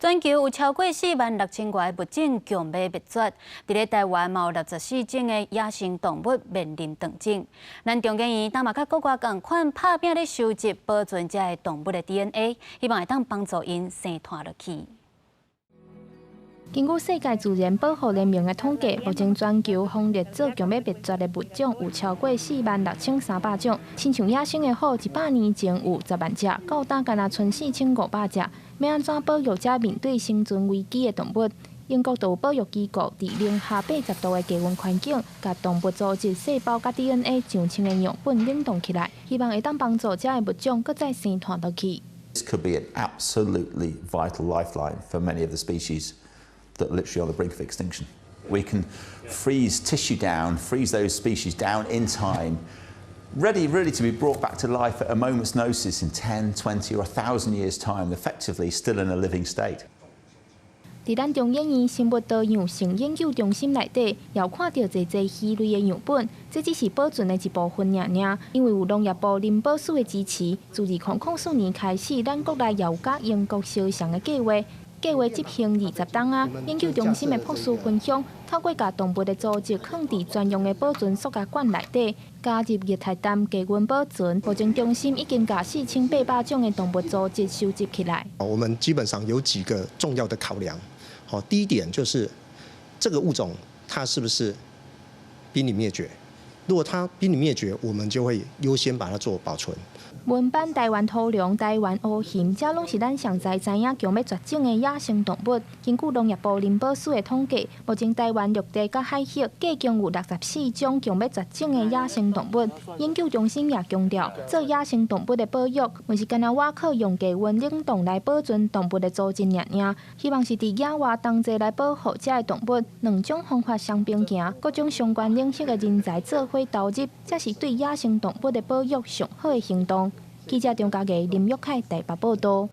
全球有超過4萬6千外個物種強欲滅絕，佇咧台灣嘛有64種的野生動物面臨斷種。咱中研院今嘛佮國外仝款拍拚咧收集保存這个動物的 DNA，希望會當幫助𪜶生湠落去。根據世界自然保護聯盟的統計，目前全球風列做強欲滅絕的物種有超過4萬6300種。親像野生的虎，100年前有10萬隻，到今干焦賰4500隻。欲按怎保育這面對生存危機的動物？英國就有保育機構佇零下80度的低溫環境，共動物組織、細胞佮 DNA 上千个樣本冷凍起來，希望會當幫助這个物種閣再生湠落去。 This could be an absolutely vital lifeline for many of the species that are literally on the brink of extinction. We can freeze tissue down, freeze those species down in time, ready really to be brought back to life at a moment's notice in 10, 20 or 1,000 years' time, effectively still in a living state. 佇咱中研院生物多樣性研究中心內底，也有看著濟濟魚類的樣本，這只是保存的一部分爾爾。因為有農業部林保署的支持，自2004年開始，咱國內也有佮英國相像的計劃。計劃執行20冬啊，研究中心的博士分享，透過共動物的組織囥佇專用的保存塑膠罐內底，加入液態氮低溫保存。目前中心已經共4800種的動物組織收集起來。我們基本上有幾個重要的考量。好，第一點就是這個物種它是不是瀕臨滅絕？如果它瀕臨滅絕，我們就會優先把它做保存。紋斑台灣土龍、台灣烏鴞，這攏是咱上才知影強欲絕種的野生動物。根據農業部林保署的統計，目前台灣陸地佮海域計共有64種強欲絕種的野生動物。研究中心也強調，做野生動物的保育，毋是干焦倚靠用低溫冷凍來保存動物的組織爾爾，希望是佇野外同齊來保護這个動物。兩種方法雙邊行，各種相關領域的人才做伙投入，才是對野生動物的保育上好的行動。記者張家藝、林玉凱台北報道。